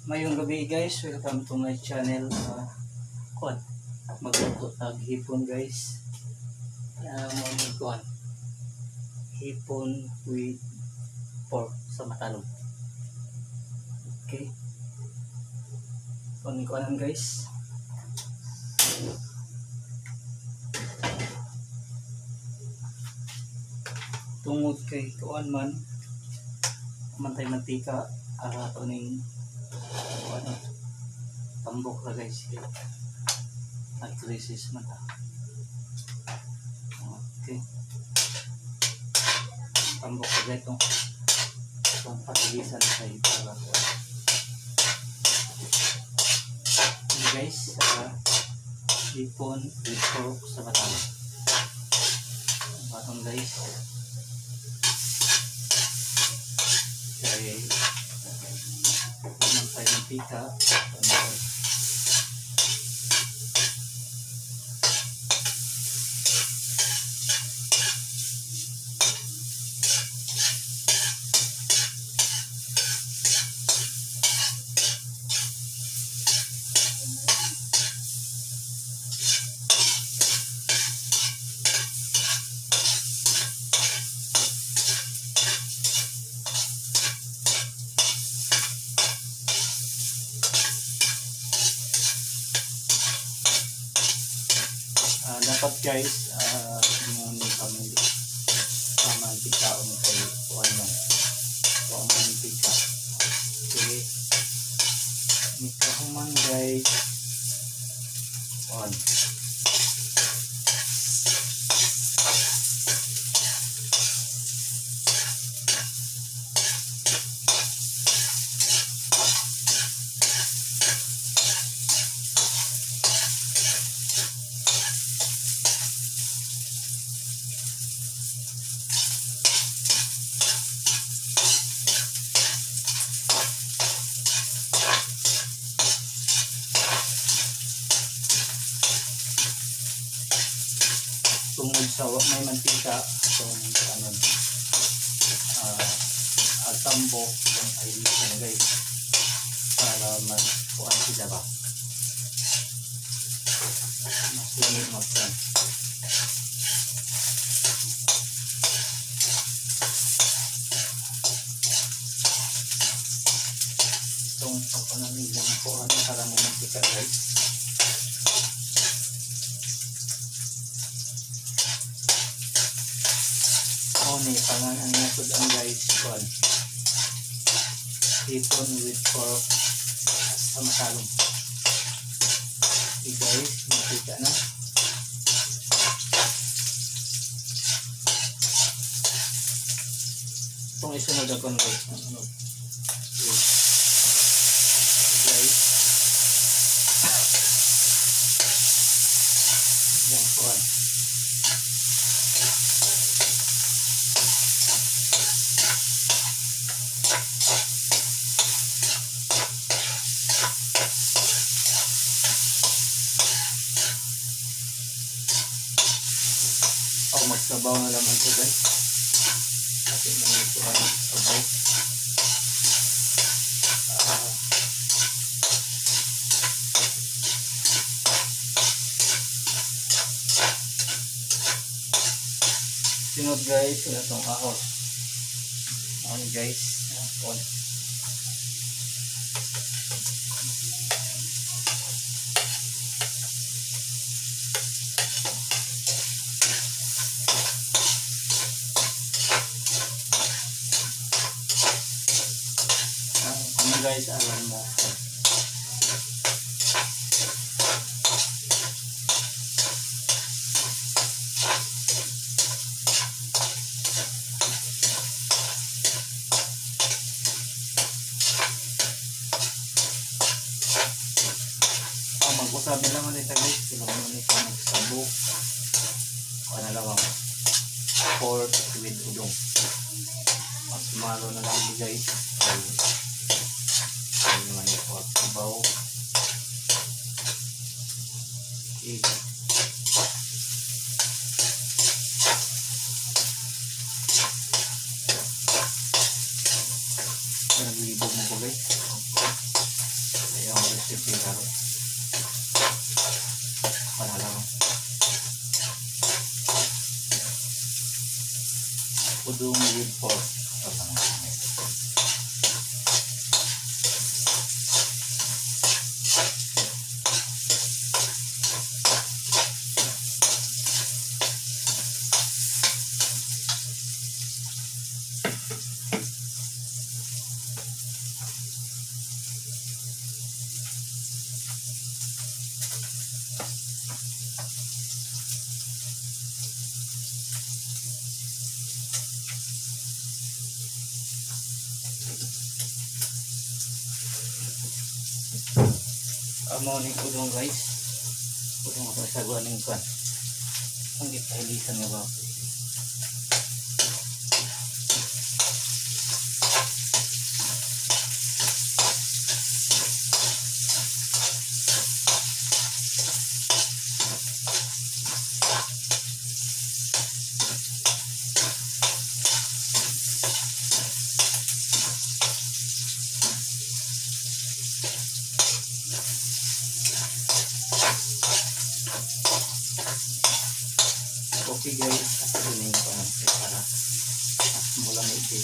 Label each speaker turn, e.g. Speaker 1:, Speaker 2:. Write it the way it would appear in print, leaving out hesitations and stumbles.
Speaker 1: Maayong gabii, guys, welcome to my channel. Kuan, magluto tag hipon, guys. Mo ni kuan. Hipon with pork sa matalom. Okay. Kuan kuanan, guys. Tungod kay kuan man mantay mantika ara to ning ano, tambok ra, guys, kay nag-crisis man ta. Okay. Tambok ra guys itong itong pagilisan kay para kuan. Okay, guys, hipon with pork sa matalom. Ang batong, guys. Kay man tayo mantika. Ano, dapat, guys, mo ni pamili pamantikaon kay kuan mo. Wa mo mantika. Okay. Nikahuman, guys. Kuan. Tungod sa wa may mantika itong ano, tambok itong ayusin, guys, para mas kuan sila ba, mas lami magkuan. Itong pagkuan nilang kuan para mo mantika, guys. O ni pangan ang nasud ang, guys, kuan, hipon with pork sa matalom. Okay, guys, mantika na. Itong isunod ako, guys, ang ano, okay. Guys, yan, kuan. O magsabaw na naman ko, guys, kasi naman ito ang sabaw. Sunod, guys, wala itong ahos. Ano, guys, on. Ano, guys, alam mo. Oh, mag-usab nila man ito, guys. Sila man ito magsabok. O na lang pork with udong. Mas malo na lang, guys. Ay, ay naman ito at sabaw. Okay. Naglibog mo ko, guys. Udong with pork. Ito lang. Amo ni udong, guys. Udong ako sa guaning kwan. Ang gipahilisan nga ba? Okay guys, ito na yung kwan para mas mula na ito.